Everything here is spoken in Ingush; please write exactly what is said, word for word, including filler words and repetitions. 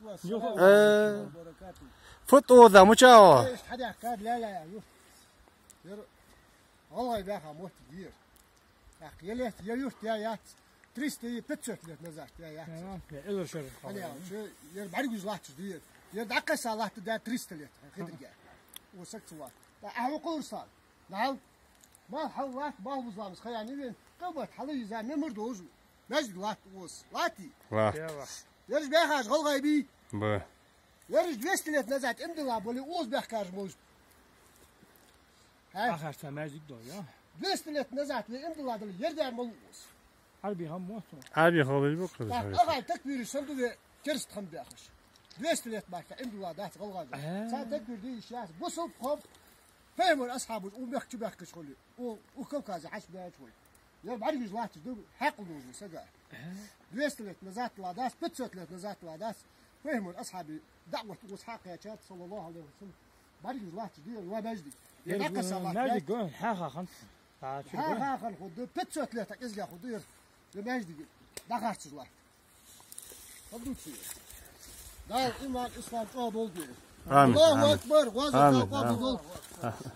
Э, фу тӀа ода, мича оал? Э, иштта хьадаьхкад, ла-ла, ю. Ер гӀалгӀай баьха моттиг я ер. ТӀаккха е лет, е юрт яь яц, триста и пятьсот лет назад яь яц. Э, э, эзар шера. Хьаня, шу ер бӀаргагуш латташ да ер. Ер дӀакхесса латтаргда триста лет, хитрга. О, саг ца вац. ТӀаккха ахьа вукху, Руслан. Нал. Ма хьал латт, бахьа бузламас хаян вен. Къилбат хьала йиза мемар дожу. Маьждиг латт оз. Латти? Латт. Ераш баьхаш гӀалгӀай бий? Ба. Ераш двести лет назад имдила боли оз баьхкаш, может. Хьа? Ахарца маьждиг дой, я? Двести лет назад ве имдила дали ер дар мал оз. Ӏарбий хӀама мотт. Ӏарбий хӀама бу кхы. Так, агай такбир санду ве керст хӀама баьхаш. Двести лет бахка имдила дац гӀалгӀай. Э. Цхьа такбир де йиш яц. Бусалба хӀама. Пайхамара асхьабаш укх мехка чу баьхкача хуле, у, укх Кавказе хьаьший баьча хуле. Ер бӀаргагуш латташ да хьаькъал дожу сага. Двести лет назад ла дац, пятьсот лет назад ла дац. Пайхамара асхьабий даӀват укхаза хьакхаьчад, саллаллахӀу Ӏалайхи ва саллам. БӀаргагуш латташ да ер ва маьждиг. Ер дӀакхесса латташ маьждиг да. Хьаьха хиннад. Хьаьха хиннад хургда, пятьсот лет кӀезига хургда ер. Ер маьждиг дӀахарцаш латт. Дала иман, ислам чӀоагӀа долда. Амин, амин. Аллаху акбар, гӀазот къоабал долда. Амин.